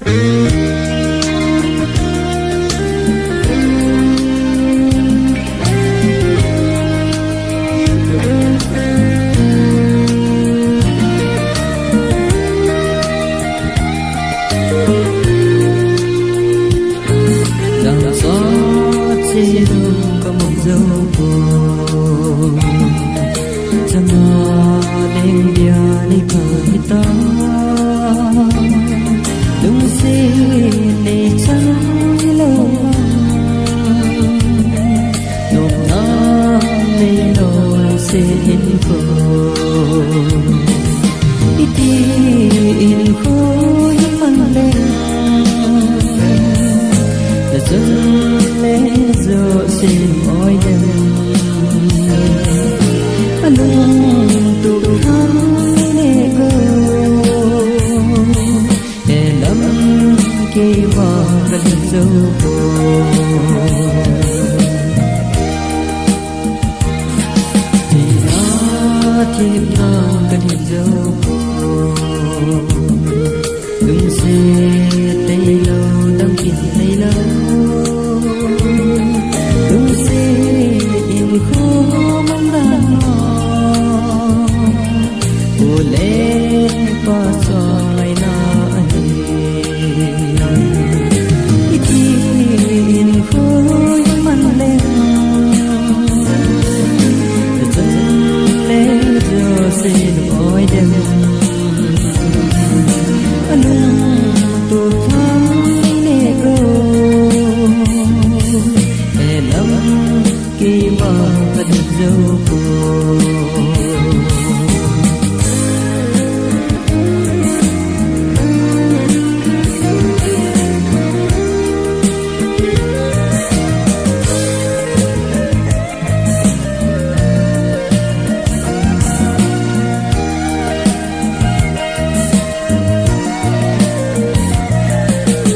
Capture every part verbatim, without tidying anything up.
Dang sa chi lung ka mun zo ko. Chama leng dia ni ka hita. Lungsi ni chang lo. Nopna neilou se in ko. Iti in ko man le. Na chun le jo sin oi dem. Alung tu khang ne ko. Elam kei va ka lin zo ko. Tina thim na ka lin zo ko. Lungsi tei lo, dam kin tei lo. Lungsi in khu man da no. Pu le pa sa ngai na ahi. Iti in khu man le. Chan le jo se oi dem. Anung tu thang ne ko. Elam kei va ka lin zo ko.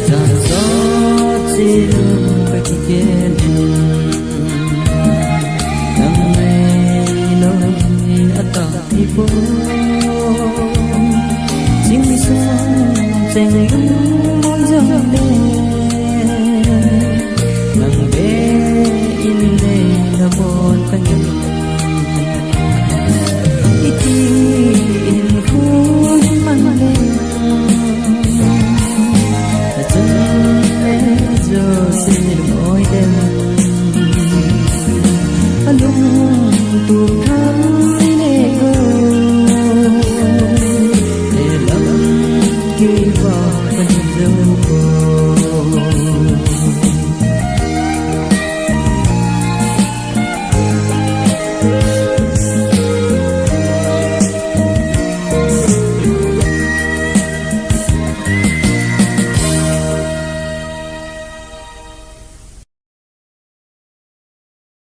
Chan sa chi lung ka ki ken. Nang nei lo ni ata ipo. Sing sung cheng lung mo jong le. Nang be in nei lo bon ka ni. Iti in khu man le. Achun le jo se oi dem. Alung tu khang ne ko. Elam kei va ka lin zo ko.